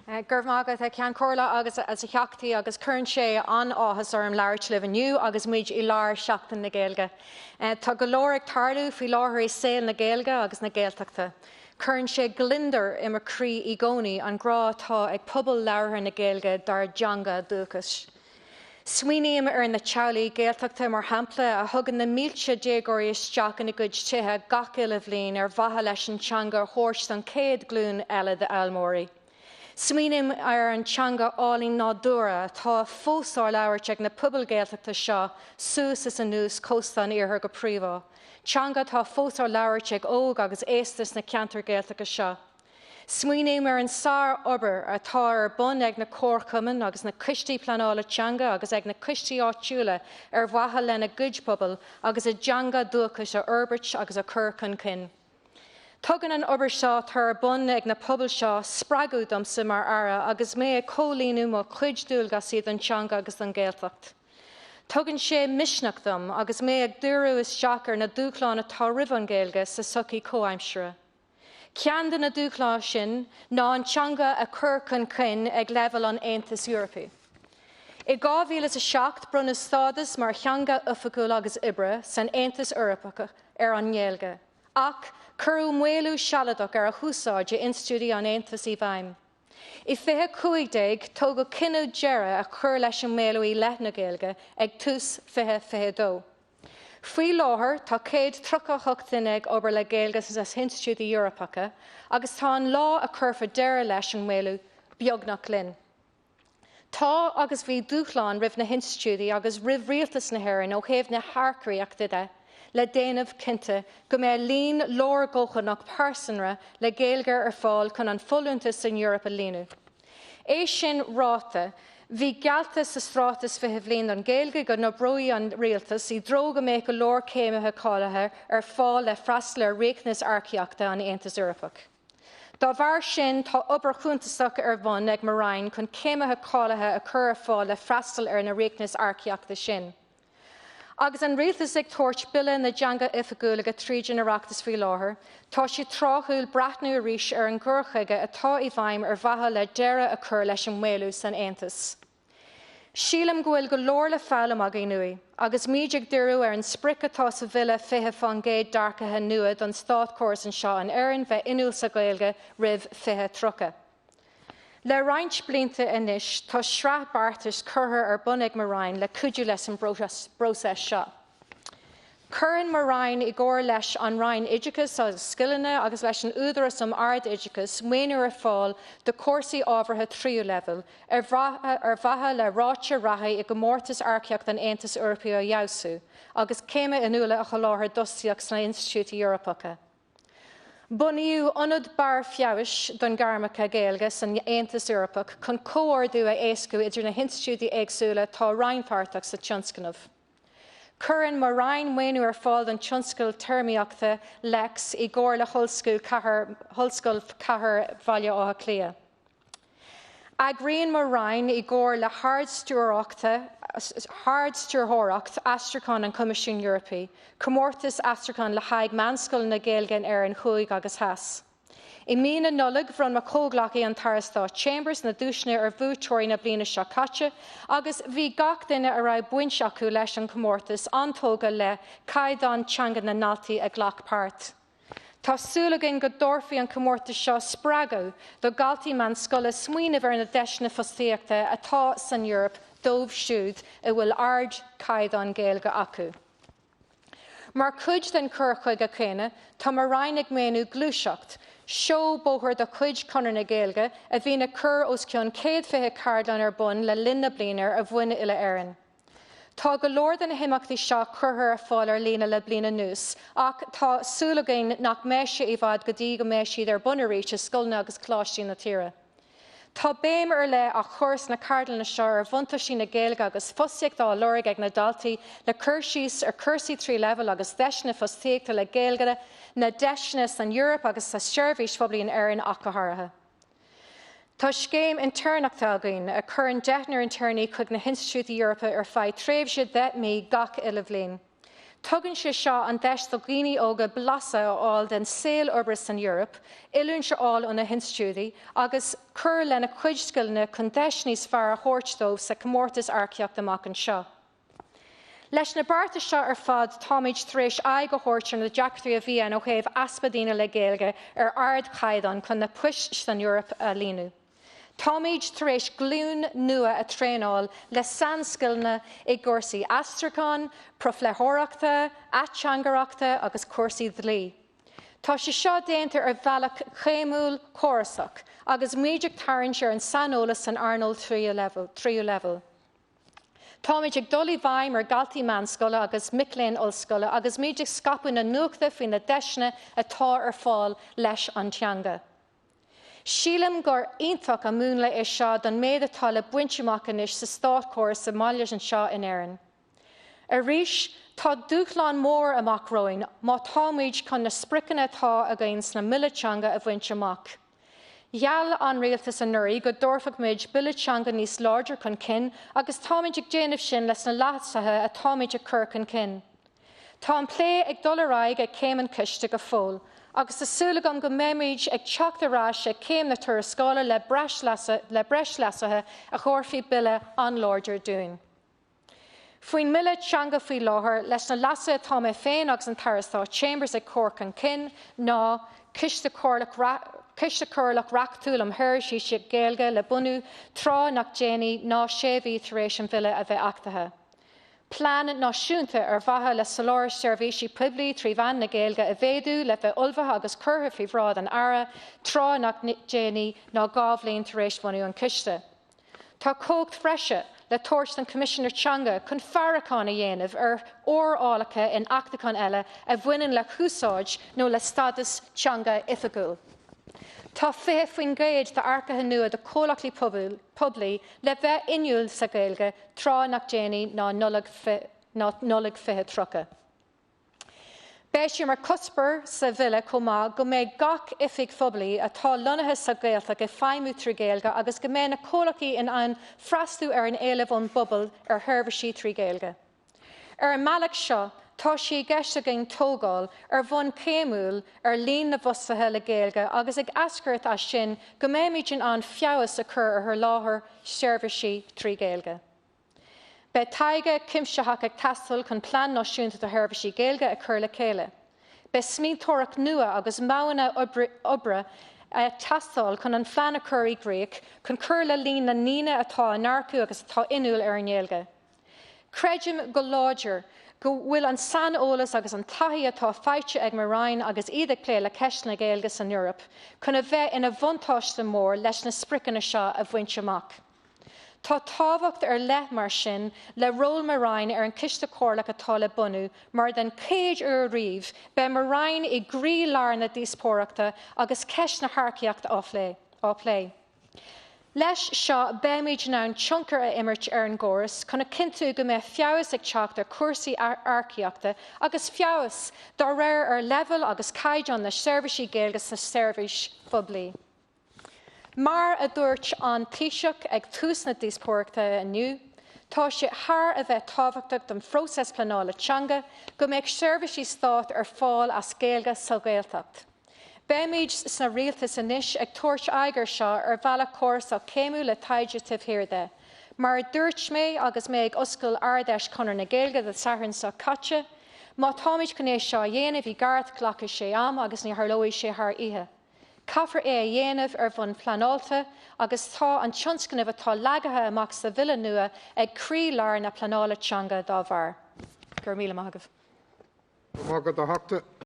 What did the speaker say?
Go raibh maith agat, a Cheann Comhairle agus a Theachtaí, agus cuireann sé an-áthas orm labhairt libh inniu agus muid i lár Sheachtain na Gaeilge. Tá go leor ag tarlú faoi láthair i saol na Gaeilge agus na Gaeltachta. Cuireann sé gliondar i mo chroí i gcónaí an grá atá ag pobal labhartha na Gaeilge dár dteanga dúchais. Smaoiním ar na teaghlaigh Ghaeltachta, mar shampla, a thugann na mílte déagóirí isteach ina gcuid tithe gach uile bhliain ar mhaithe leis an teanga a thabhairt don chéad ghlúin eile d'fhoghlaimeoirí. Smaoiním ar an teanga álainn nádúrtha atá fós á labhairt ag na pobail Ghaeltachta seo suas is anuas cósta an iarthair go príomha, teanga atá fós á labhairt ag óg agus aosta sna ceantair Ghaeltachta seo. Smaoiním ar an sár-obair atá ar bun ag na comharchumainn agus na coistí pleanála teanga agus ag na coistí áitiúla ar mhaithe lena gcuid pobal agus a dteanga dúchais a fhorbairt agus a chur chun cinn. Tugann an obair seo atá ar bun ag na pobail seo spreagadh domsa mar Aire agus mé ag comhlíonadh mo chuid dualgaisí don teanga agus don Ghaeltacht. Tugann sé misneach dom agus mé ag díriú isteach ar na dúshláin atá roimh an Ghaeilge sa tsochaí chomhaimseartha. Ceann de na dúshláin sin ná an teanga a chur chun cinn ag leibhéal an Aontais Eorpaigh. I 2007 bronnadh stádas mar theanga oifigiúil agus oibre san Aontas Eorpach ar an nGaeilge, ach cuireadh maolú sealadach ar a húsáid i institiúidí an Aontais i bhfeidhm. I 2015, tógadh cinneadh deireadh a chur leis an maolú i leith na Gaeilge ag tús 2022. Faoi láthair, tá 138 duine ag obair le Gaeilge sna hinstitiúidí Eorpacha agus tá an lá a cuirfear deireadh leis an maolú beagnach linn. Tá agus bhí dúshláin roimh na hinstitiúidí agus roimh Rialtas na hÉireann ó thaobh na hearcaíochta de le déanamh cinnte go mbeadh líon leordhóthanach pearsanra le Gaeilge ar fáil chun an folúntas san Eoraip a líonadh. É sin ráite, bhí geallta sa Straitéis 20 Bliain don Ghaeilge go n-oibreoidh an Rialtas i dtreo go mbeadh go leor céimithe cáilithe ar fáil le freastal ar riachtanais earcaíochta an Aontais Eorpaigh. Dá bharr sin, tá obair shuntasach ar bun ag mo Roinn chun céimithe cáilithe a chur ar fáil le freastal ar na riachtanais earcaíochta sin. Agus an Rialtas ag tabhairt Bille na dTeangacha Oifigiúla tríd an Oireachtas faoi láthair, tá sé tráthúil breathnú arís ar an gcur chuige atá i bhfeidhm ar mhaithe le deireadh a chur leis an maolú san Aontas. Sílim go bhfuil go leor le foghlaim againn uaidh, agus muid ag díriú ar an sprioc atá sa Bhille 20% d'earcaithe nua don státchóras anseo in Éirinn bheith inniúil sa Ghaeilge roimh 2030. Le roinnt blianta anois, tá sraith beartais curtha ar bun ag mo Roinn le cuidiú leis an bpróiseas seo. Cuireann mo Roinn, i gcomhar leis an Roinn Oideachais agus Scileanna agus leis an Údarás um Ard-Oideachas, maoiniú ar fáil do chúrsaí ábhartha tríú leibhéal ar mhaithe le ráta ratha i gcomórtas earcaíochta an Aontais Eorpaigh a fheabhsú agus céimithe inniúla a sholáthar d'fhostaíocht sna hinstitiúidí Eorpacha. Bunaíodh Ionad Barr Feabhais don Ghairmeacha Gaeilge san Aontas Eorpach chun comhordú a éascú idir na hinstitiúidí éagsúla atá rannpháirteach sa tionscnamh. Cuireann mo Roinn maoiniú ar fáil don tionscadal téarmaíochta Lex i gcomhar le hOllscoil Chathair Bhaile Átha Cliath. Eagraíonn mo Roinn, i gcomhar le hArd-Stiúrthóireacht Aistriúcháin an Choimisiúin Eorpaigh, comórtas aistriúcháin le haghaidh meánscoileanna Gaeilge in Éirinn thuaidh agus theas. I mí na Nollag, bhronn mo chomhghleacaí an tAire Stáit Chambers na duaiseanna ar bhuaiteoirí na bliana seo caite agus bhí gach duine a raibh baint acu leis an chomórtas an-tógtha le caighdeán teanga na ndaltaí a ghlac páirt. Tá súil againn go dtabharfaidh an comórtas seo spreagadh do dhaltaí meánscoile smaoineamh ar na deiseanna fostaíochta atá san Eoraip dóibh siúd a bhfuil ardchaighdeán Gaeilge acu. Mar chuid den chur chuige céanna, tá mo Roinn ag maoiniú Gluaiseacht, seó bóthair de chuid Chonradh na Gaeilge a bhíonn ag cur os cionn 120 ceardlann ar bun le linn na bliana ar bhonn uile-Éireann. Tá go leor de na himeachtaí seo curtha ar fáil ar líne le bliain anuas ach tá súil againn nach mbeidh sé i bhfad go dtí go mbeidh siad ar bun arís i scoileanna agus coláistí na tíre. Tá béim ar leith á chur sna ceardlanna seo ar bhuntáistí na Gaeilge agus fostaíocht á lorg ag na daltaí le cur síos ar chúrsaí tríú leibhéal agus deiseanna fostaíochta le Gaeilge, na deiseanna san Eoraip agus sa tseirbhís phoiblí in Éirinn ach go háirithe. Tá scéim intéirneachta againn a chuireann deichniúr intéirní chuig na hinstitiúidí Eorpacha ar feadh tréimhse 10 mí gach uile bhliain. Tugann sé seo an deis do dhaoine óga blaiseadh a fháil den saol oibre san Eoraip, oiliúint a fháil ó na hinstitiúidí agus cur lena gcuid scileanna chun deis níos fearr a thabhairt dóibh sa chomórtas earcaíochta amach anseo. Leis na bearta seo ar fad táimid tar éis aghaidh a thabhairt ar na deacrachtaí a bhí ann ó thaobh easpa daoine le Gaeilge ar ardchaighdeán chun na poist san Eoraip a líonadh. Táimid tar éis glúin nua a traenáil le sainscileanna i gcúrsaí aistriúcháin, profléitheoireachta, ateangaireachta agus cúrsaí dlí. Tá sé seo déanta ar bhealach céimiúil córasach agus muid ag tarraingt ar an saineolas san earnáil tríú leibhéal. Táimid ag dul i bhfeidhm ar dhaltaí meánscoile agus mic léinn ollscoile agus muid ag scaipeadh na nuachta faoi na deiseanna atá ar fáil leis an teanga. Sílim gur iontach an múnla é seo don méid atá le baint amach anois sa státchóras sa mbaile anseo in Éirinn. Arís, tá dúshlán mór amach romhainn má táimid chun na spriocanna atá againn sna mBille Teanga a bhaint amach. Gheall an Rialtas anuraidh go dtabharfadh muid Bille Teanga níos láidre chun cinn agus táimid ag déanamh sin leis na leasuithe atáimid ag cur chun cinn. Tá an plé ag dul ar aghaidh ag céim an choiste go fóill agus tá súil agam go mbeimid ag teacht ar ais ag céim na tuarascála le breis leasuithe a thabharfaidh Bille an-láidir dúinn. Faoin mBille Teanga faoi láthair, leis na leasuithe atá mé féin agus an tAire Stáit Chambers ag cur chun cinn, ná, Coiste Comhairleach Reachtúil um Sheirbhísí Gaeilge le bunú tráth nach déanaí ná sé mhí tar éis an Bhille a bheith achtaithe. Plean náisiúnta ar mhaithe le soláthar seirbhísí poiblí trí mheán na Gaeilge a mhéadú le bheith ullmhaithe agus curtha faoi bhráid an Aire tráth nach déanaí ná 2 bhliain tar éis bhunú an Choiste. Tá cumhacht bhreise le tabhairt don Choimisinéir Teanga chun faireachán a dhéanamh ar fhorálacha in achtacháin eile a bhaineann le húsáid nó le stádas teanga oifigiúil. Tá 20% d'earcaithe nua do chomhlachtaí poiblí le bheith inniúil sa Ghaeilge tráth nach déanaí ná Nollaig 2030. Beidh sé mar chuspóir sa Bhille chomh maith go mbeidh gach oifig phoiblí atá lonnaithe sa Ghaeltacht ag feidhmiú trí Ghaeilge agus go mbeidh na comhlachtaí in ann freastal ar an éileamh ón bpobal ar sheirbhísí trí Ghaeilge. Ar an mbealach seo, tá sé i gceist againn tógáil ar bhonn céimiúil ar líon na bhfostaithe le Gaeilge agus ag eascairt as sin go mbeimid in ann feabhas a chur ar sholáthar seirbhísí trí Ghaeilge. Beidh taighde cuimsitheach ag teastáil chun plean náisiúnta do sheirbhísí Gaeilge a chur le chéile. Beidh smaointeoireacht nua agus modhanna oibre ag teastáil chun an phlean a chur i gcrích chun cur le líon na ndaoine atá á n-earcú agus atá inniúil ar an nGaeilge. Creidim go láidir go bhfuil an saineolas agus an taithí atá faighte ag mo Roinn agus iad ag plé le ceist na Gaeilge san Eoraip chun a bheith ina bhuntáiste mór leis na spriocanna seo a bhaint amach. Tá tábhacht ar leith, mar sin, le ról mo Roinn ar an Chiste Comhairleach atá le bunú, mar den chéad uair riamh, beidh mo Roinn i gcroí-lár na díospóireachta agus ceist na hearcaíochta á plé. Leis seo, beimid in ann tionchar a imirt ar an gcóras chun a chinntiú go mbeidh feabhas ag teacht ar chúrsaí earcaíochta agus feabhas dá réir ar leibhéal agus caighdeán na seirbhísí Gaeilge sa tseirbhís phoiblí. Mar a dúirt an Taoiseach ag tús na díospóireachta inniu, tá sé thar a bheith tábhachtach don phróiseas pleanála teanga go mbeadh seirbhísí stáit ar fáil as Gaeilge sa Ghaeltacht. Beimid sna rialtas anois ag tabhairt aghaidh air seo ar bhealach córasach céimiúil le taighde taobh thiar de. Mar a dúirt mé agus mé ag oscailt Ard-Fheis Chonradh na Gaeilge Dé Sathairn seo caite, má táimid chun é seo a dhéanamh i gceart glacfaidh sé am agus ní tharlóidh sé thar oíche. Caithfear é a dhéanamh ar bhonn pleanáilte agus tá an tionscnamh atá leagtha amach sa Bhille nua ag croí-lár na pleanála teanga dá bharr. Go raibh míle maith agaibh. Go raibh maith agat, a Theachta.